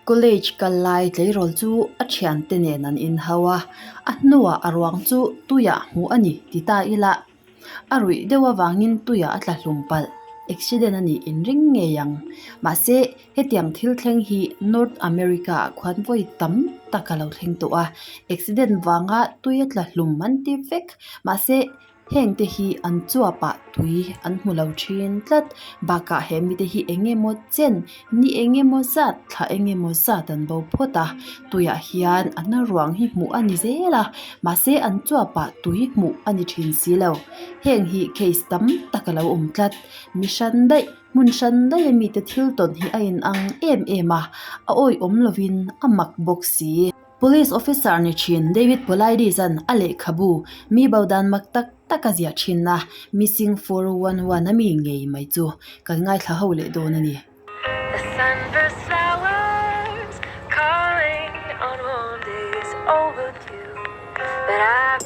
College kal lai tleirawl chu a thiante nen an inhau a, a hnuah a ruang chu tuiah hmuh a ni ti ta ila a ruih deuh avangin tuiah a tla hlum palh, accident a nih inring ngei ang. Mahse, hetiang thil thleng hi North America ah khuan vawi tam tak a lo thleng tawh a, accident vanga tui a tla hlum an ti vek. Mahse, Heng te hi an chuapah tui an hmu lo thin tlat bakah he mite hi eng emaw chen ni eng emaw zat thla eng emaw zat an bo phawt a tuiah hian an ruang hi hmuh a ni zel a mahse an chuapah tui hmuh a ni thin si lo heng hi case tam tak a lo awm tlat mi hran daih hmun hran daih a mite thil tawn hi a inang em em a a awihawm lovin a mak bawk si. Police officer ni thin David Paulides-a'n a lehkhabu mi bo dan mak tak tak a ziah thin a, Missing 411 a mi ngei mai chu kan ngaithla ho leh dawn a ni. The sunburst flowers calling on warm days overdue But I.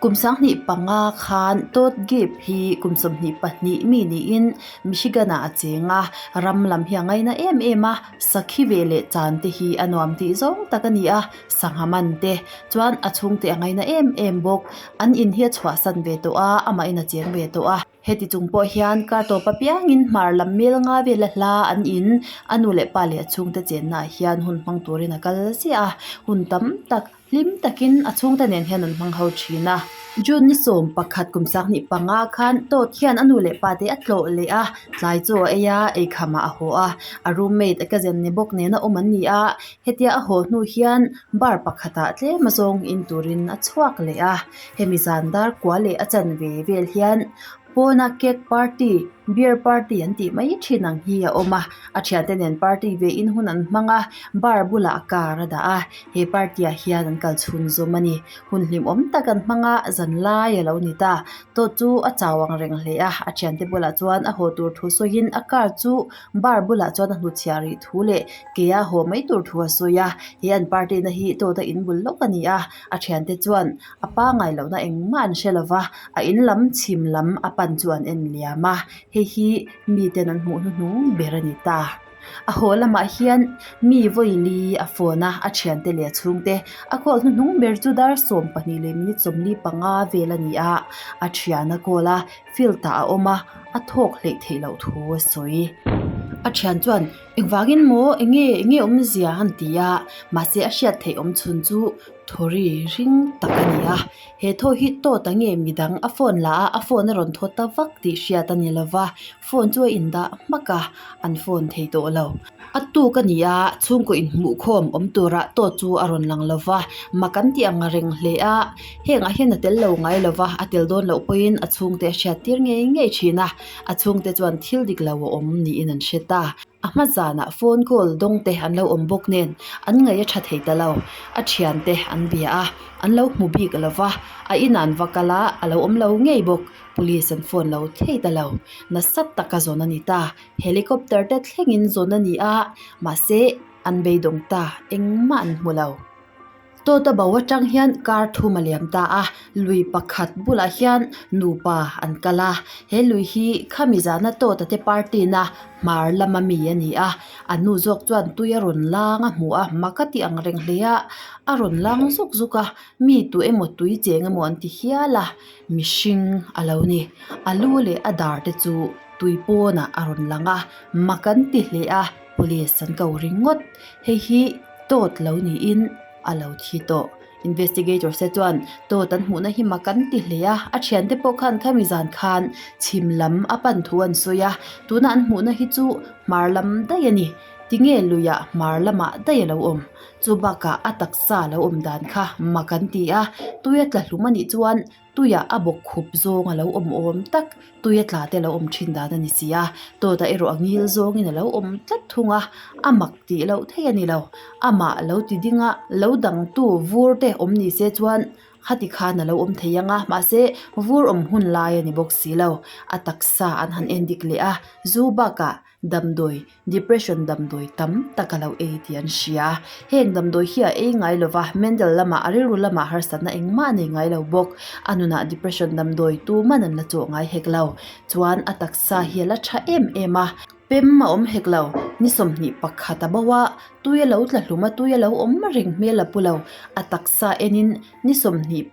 Kum 2005 khan Todd Gibb hi kum 22 mi niin Michigan-ah a cheng a, ram lam hi a ngaina em em a, sakhi ve leh chan te hi a nuam tih zawng tak a ni a, sangha man te chuan a chhungte a ngaina em em bawk. An in hi a chhuahsan ve tawh a, amahin a cheng ve tawh a. Heti chung pawh hian kar tawp apiangin hmar lam mel nga vela hla an in a nu leh pa leh a chhungte chennaah hian hun hmang turin a kal ziah a, hun tam tak hlim takin a chhungte nen hian an hmang ho thin a. June ni 11 kum 2005 khan Todd hian a nu leh pa te a tlawh leh a, tlai chu a ei a, eikhamah a haw a, a roommate a cousin ni bawk nena awm an ni a, hetia a haw hnu hian bar pakhatah tlem azawng in turin a chhuak leh a. Hemi zan dar kua leh a chanve vel hian pawna cake party, beer party an tih mai thin ang hi a awm a, a thiante nen party ve in hun an hmang a, bar bulah car a dah a, he party ah hian an kal chhun zawm a ni. Hun hlimawm tak an hmang a, zan lai a lo ni ta. Tawt chu a chau ang reng hle a, a thiante bulah chuan a haw tur thu sawiin a car chu bar bulah chuan a hnutchhiah rih thu leh ke a haw mai tur thu a sawi a, he an party na hi tawt a inbul lawk a ni a. A thiante chuan a pangai lohna engmah an hre lova, a in lam chhim lam a pan chu an en liam a, hei hi miten an hmuh hnuhnung ber a ni ta. A haw lamah hian mi vawi li a phone a, a thiante leh a chhungte a call hnuhnung ber chu dar 12 leh minute 45 vel a ni a, a thian a call a, field ah a awm a, a thawk hleih theih loh thu a sawi. A thian chuan Engvangin maw enge enge awmzia an ti a, mahse a hriat theih awm chhun chu thawri ring tak a ni a, he thaw hi tawt ang nge midang a phone la a, a phone a rawn thaw ta vak tih hriat a ni lova, phone chu a indah hmak a, an phone thei tawh lo. A tuk a ni a, chhungkaw inhmuhkhawm awm turah tawt chu a rawn lang lova, mak an tih ang reng hle a, hengah hian a tel lo ngai lova, a tel dawn loh pawhin a chhungte a hriat tir ngei ngei thin a. A chhungte chuan thil dik lo a awm niin an hre ta. A hma zanah phone call dawng te an lo awm bawk nen an ngaih a tha thei ta lo. A thiante an bia a, an lo hmu bik lo va, a inah an va kal a, a lo awm lo ngei bawk. Police an phone lo thei ta lo. Nasa taka zawn a ni ta. Helicopter te thlengin zawn a ni a, mahse an beidawng ta engmah an hmu lo. Tawta bo atang hian kar thum a liam ta a, lui pakhat bulah hian nupa an kal a, he lui hi khami zana tawta te party na hmar lama mi a ni a, a nu zawk chuan tui a rawn lang a hmu a, mak a tih ang reng hle a, a rawn lang zuk zuk a, mi tu emaw tui cheng emaw an ti hial a, mihring a lo ni, a lu leh a dar te chu tui pawnah a rawn lang a, mak an ti hle a, police an ko ringawt, hei hi. Tawt lo niin a lo thi tawh. Investigators te chuan tawt an hmuhna hi mak an ti hle a, a thiante pawh khan khami zan khan chhim lam a pan thu an sawi a, tuna an hmuhna hi chu hmar lam daih a ni. Tinge luiah hmar lamah daih a lo awm? Chu bakah a taksa lo awm dan kha mak an ti a, tui a tla hlum a nih chuan Tuiah a bawk khup zawng a lo awm awm tak, tui a tla te a lo awm thin dan a ni si a, tawtah erawh a ngil zawngin a lo awm tlat thung a, a mak tih loh theih a ni lo. Amah lo ti ding a, lo dangtu vur te awm ni se chuan khati khan a lo awm thei ang a, mahse vur awm hun lai a ni bawk si lo. A taksa an han en dik leh a, zu bakah damdawi Depression damdawi tam tak a lo ei tih an hria. Heng damdawi hi a ei ngai lova, mental lamah a rilru lamah harsatna engmah a nei ngai lo bawk. A nunah depression damdawi tuman an la chawh ngai hek lo. Chuan a taksa hi a la tha em em a, pem a awm hek lo. Ni 21 a bo a, tui a lo tla hlum a, tui a lo awm reng hmel a pu lo. A taksa enin ni 21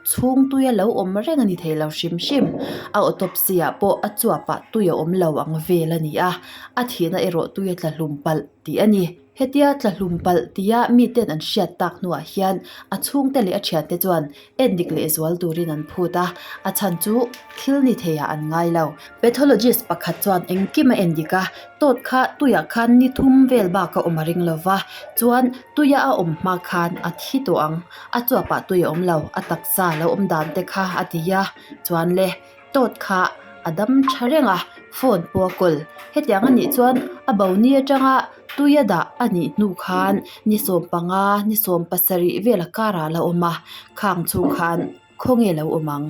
chhung tui a lo awm reng a ni thei lo hrim hrim. A autopsy ah pawh a chuapah tui a awm lo ang vel a ni a, a thihna erawh tui a tla hlum palh tih a ni. Hetia tla hlum palh tia miten an hriat tak hnuah hian a chhungte leh a thiante chuan endik leh zual turin an phut a, a chhan chu thil ni theiah an ngai lo. Pathologist pakhat chuan engkim a endik a, tawt kha tuiah khan ni thum vel bak a awm a ring lo va, chuan tuia a awm hma khan a thi tawh ang, a chuapah tui a awm lo, a taksa lo awm dan te kha a ti a, chuan le. Tawt kha a dam tha reng a, phone pawh a kawl. Hetiang a nih chuan a bo ni atanga tui a dah a nih hnu khan ni 15, ni 17 vel a karah a la awm a, khang chhung khan khawnge lo awm ang.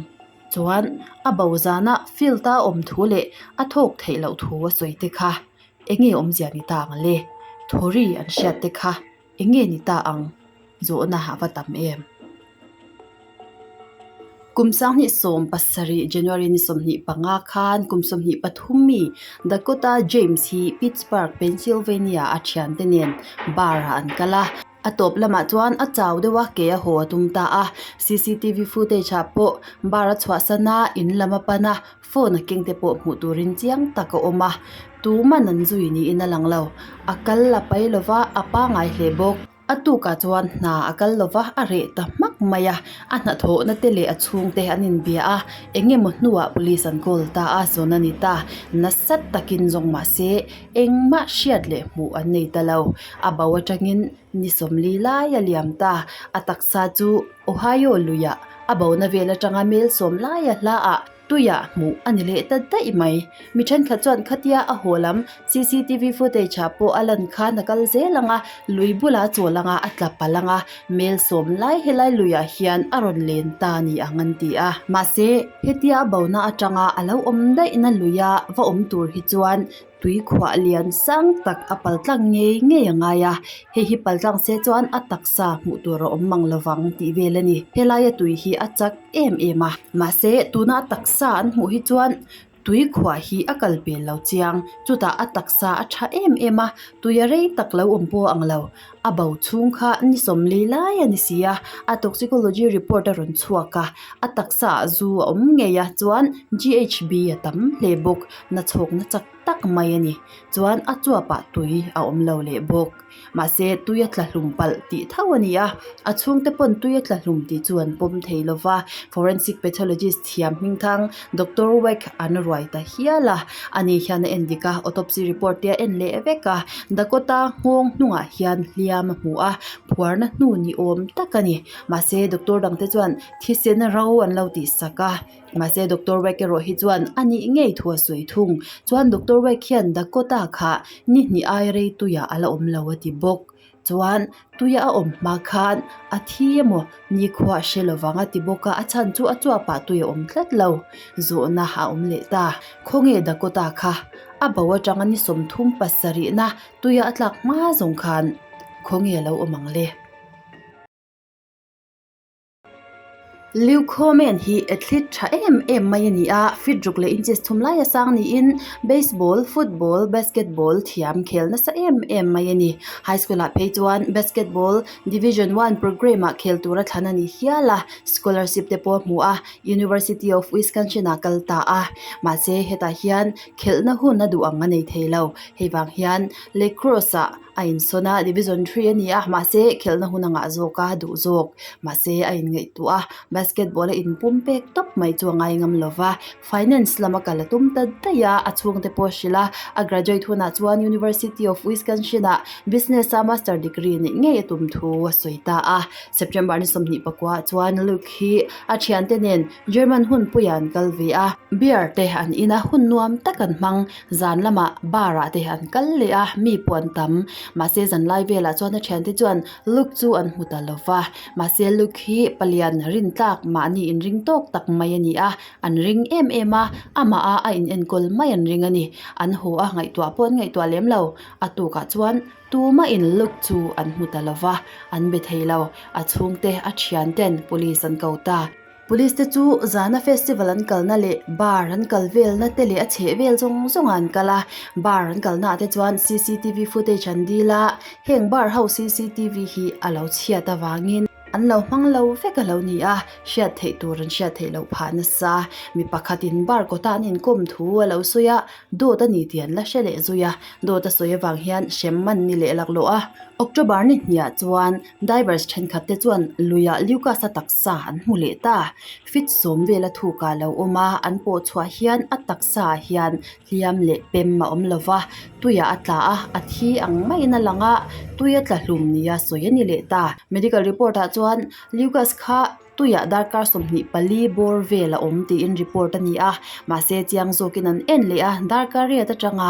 Chuan a bo zana field a awm thu leh a thawk theih loh thu a sawi te kha enge awmzia ni ta ang le? Thawri an hriat te kha enge ni ta ang? Zawhna a va tam em? Kum 2017 January ni 25 khan kum 23 mi Dakota James hi Pittsburgh, Pennsylvania a thiante nen bar ah an kal a. A tawp lamah chuan a chau deuh a, ke a haw a tum ta a. CCTV footage ah pawh bar a chhuahsan a, in lam a pan a, phone a keng te pawh hmuh turin chiang tak a awm a. Tuman an zui niin a lang lo. A kal a pai lova, a pangai hle bawk. A tukah chuan hna a kal lova a reh ta hmak mai a, a hnathawhna te leh a chhungte an inbia a, eng emaw hnuah police an call ta a, zawn a ni ta. Nasa takin zawng mahse engmah hriat leh hmuh an nei ta lo. A bo atangin ni 40 lai a liam ta. A taksa chu Ohio luiah a bona vel atanga mel 10 laia hlaah Tuiah hmuh a ni leh ta daih mai. Mi thenkhat chuan khatia a haw lam cctv footage ah pawh a lan khan a kal zel ang a, lui bulah a chawl ang a, a tla palh ang a, mel 10 lai helai luiah hian a rawn len ta ni ang an ti a. Mahse, hetia a bona atanga a lo awm daihna luia va awm tur hi chuan Tui khuah lian sang tak a pal tlang ngei ngei a ngai a, hei hi pal tlang se chuan a taksa hmuh tur a awm mang lovang tih vel a ni. Helaia tui hi a chak em em a, mahse tuna a taksa an hmuh hi chuan tui khuah hi a kal pel lo chiang, chutah a taksa a tha em em a, tui a rei tak lo awm pawh ang lo. A bo chhung kha ni 40 lai a ni si a, a toxicology report a rawn chhuak a, a taksa ah zu a awm ngei a, chuan G_H_B a tam hle bawk, nachhawkna chak tak mai a ni, chuan a chuapah tui a awm lo leh bawk, mahse tui a tla hlum palh tih tho a ni a, a chhungte pawn tui a tla hlum tih chu an pawm thei lo va, forensic pathologist thiam hming thang Doctor Weck an ruai ta hial a, ani hian a en dik a, autopsy report te a en leh vek a, Dakota nghawng hnungah hian hliam a hmu a, phuarna hnu ni awm tak a ni, mahse doctor dang te chuan thisen ro an lo tih sak a, mahse Doctor Weck erawh hi chuan a nih ngei thu a sawi thung, chuan Doctor Weck hian Dakota kha ni hnih ai rei tuiah a la awm lo a ti bawk. Chuan tuia a awm hma khan a thi emaw nikhua a hre lovang a ti bawk a, a chhan chu a chuapah tui a awm tlat lo. Zawhna a awm leh ta. Khawnge Dakota kha? A bo atanga ni 37 na tuia a tlak hma zawng khan khawnge a lo awm ang le? Luke Coleman hi athlete tha em em mai a ni a, feet ruk leh inches thum laia sang niin baseball, football, basketball thiam khel nasa em em mai a ni. High school ah phei chuan basketball division one program ah khel tura thlan a ni hial a, scholarship te pawh a hmu a, University of Wisconsin ah kal ta a, mahse hetah hian khelhna hun a duh ang a nei thei lo, hei vang hian lacrosse ah A insawn a, division 3 a ni a, mahse khelhna hun a ngah zawk a, duh zawk. Mahse a inngaihtuah a, basketball a inpum pek tawp mai chu a ngai ngam lo va. Finance lama kal a tum ta daih a, a chhungte pawh a hrilh a, a graduate hunah chuan University of Wisconsin ah business a master degree neih ngei a tum thu a sawi ta a. September ni 24 ah chuan Luke hi a thiante nen German hunpuiah an kal ve a, beer te an in a, hun nuam tak an hmang. Zan lamah bar ah te an kal leh a, mi pawh an tam. Mahse zan lai velah chuan a thiante chuan Luke chu an hmu ta lo va. Mahse Luke hi palian rin tlak mahni inring tawk tak mai a ni a, an ring em em a, amah a a inenkawl mai an ring a ni. An haw a, ngaihtuah pawh an ngaihtuah lem lo. A tukah chuan tumahin Luke chu an hmu ta lo va, an be thei lo. A chhungte, a thianten police an ko ta. Police te chu zana festival an kalna leh bar an kal velna te leh a chheh vel zawng zawng ah an kal a, bar an kalna ah te chuan cctv footage an dil a, heng bar ho cctv hi a lo chhiat avangin an lo hmang lo vek a lo ni a, hriat theih tur an hriat theih loh phah nasa. Mi pakhatin bar kawta an inkawm thu a lo sawi a, dawt a ni tih an la hre leh zui a, dawt a sawi avang hian hrem man ni leh laklawh a. October ni hniah chuan Divers thenkhat te chuan luiah Lucas-a taksa an hmu leh ta. Fit sawm vela thukah lo awm a, an pawh chhuah hian a taksa ah hian hliam leh pem a awm lo va, tuiah a tla a, a thi ang maiin a lang a, tui a tla hlum nia sawi a ni leh ta. Medical report ah chuan Lucas kha Tuiah darkar 24 bawr vel a awm tiin report a ni a, mahse chiang zawkin an en leh a, darkar riat atanga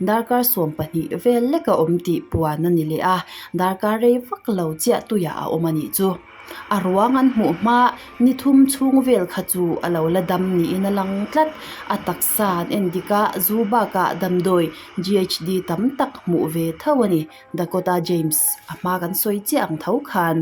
darkar 12 vel lek a awm tih puan a ni leh a, darkar rei vak lo chiah tuiah a awm a nih chu. A ruang an hmuh hma ni thum chhung vel kha chu a lo la dam niin a lang tlat, a taksa an en dik a, zu bakah damdawi GHD tam tak hmuh ve tho a ni. Dakota James a hma kan sawi chiah ang tho khan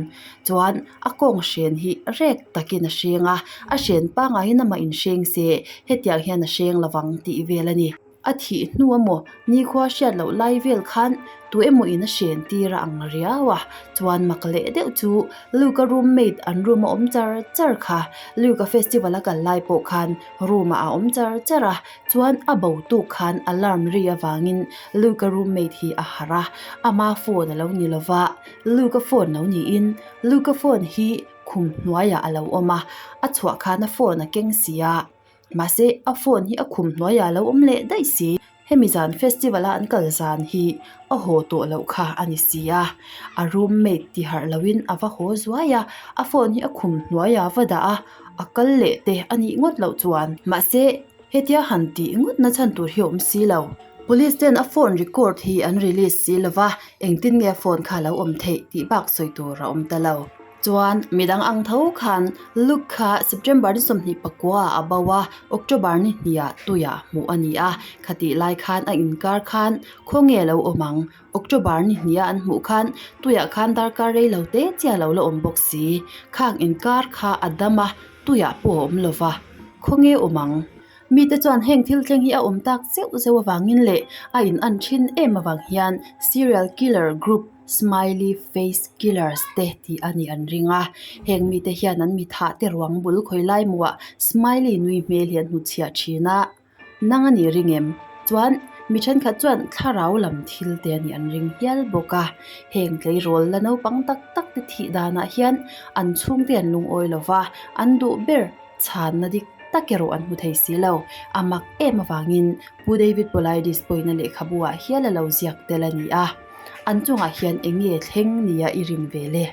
chuan a kawng hren hi rek takin a hreng a, a hren pangaiin amah inhreng se hetiang hian a hreng lovang tih vel a ni. A thih hnu emaw nikhua hriat loh lai vel khan tu emaw in a hren tir a ang riau a, chuan mak leh deuh chu Luke-a roommate an room a awm char char kha Luke-a festival a kal lai pawh khan room ah a awm char char a, Chuan a bo tuk khan alarm ri avangin Luke-a roommate hi a harh a, ama phone a lo ni lova, Luke-a phone lo niin Luke-a phone hi khum hnuaiah a lo awm a, a chhuah khan a phone a keng si a, mahse a phone hi a khum hnuaiah a lo awm leh daih si. Hemi zan festival a an kal zan hi a haw tawh loh kha a ni si a, a roommate ti harh loin a va haw zuai a, a phone hi a khum hnuaiah a va dah a, a kal leh te a nih ngawt loh chuan. Mahse. Hetia han tih ngawt na chhan tur hi a awm si lo. Police ten a phone record hi an release si lo va, engtin nge a phone kha a lo awm theih tih bak sawi tur a awm ta lo. Chuan midang ang tho khan Luke kha September ni 29 ah a bo a, October ni hniah tuiah hmuh a ni a, khatih lai khan a inkar khan khawnge a lo awm ang? October ni hniah an hmuh khan tuiah khan darkar rei lo te chiah a lo la awm bawk si. Khang inkar kha a dam a. Tuiah pawh a awm lo va, khawnge awm ang? Mite chuan heng thil thleng hi a awm tak zeuh zeuh avangin leh a in an thin em avang hian serial killer group smiley face killers te tih a nih an ring a. Heng mite hian an mithah te ruang bul khawi lai muah smiley nui hmel hi an hmuchhiah thin a. Nang a nih ring em? Chuan mi thenkhat chuan thlarau lam thil te a nih an ring hial bawk a. Heng tleirawl la naupang tak tak te thih danah hian an chhungte an lungawi lo va, an duh ber chhanna dik tak erawh an hmu thei si lo. A mak em avangin Pu David Paulides pawhin a lehkhabu ah hial a lo ziak tel a ni a. An chungah hian eng nge thleng nia i rin ve le?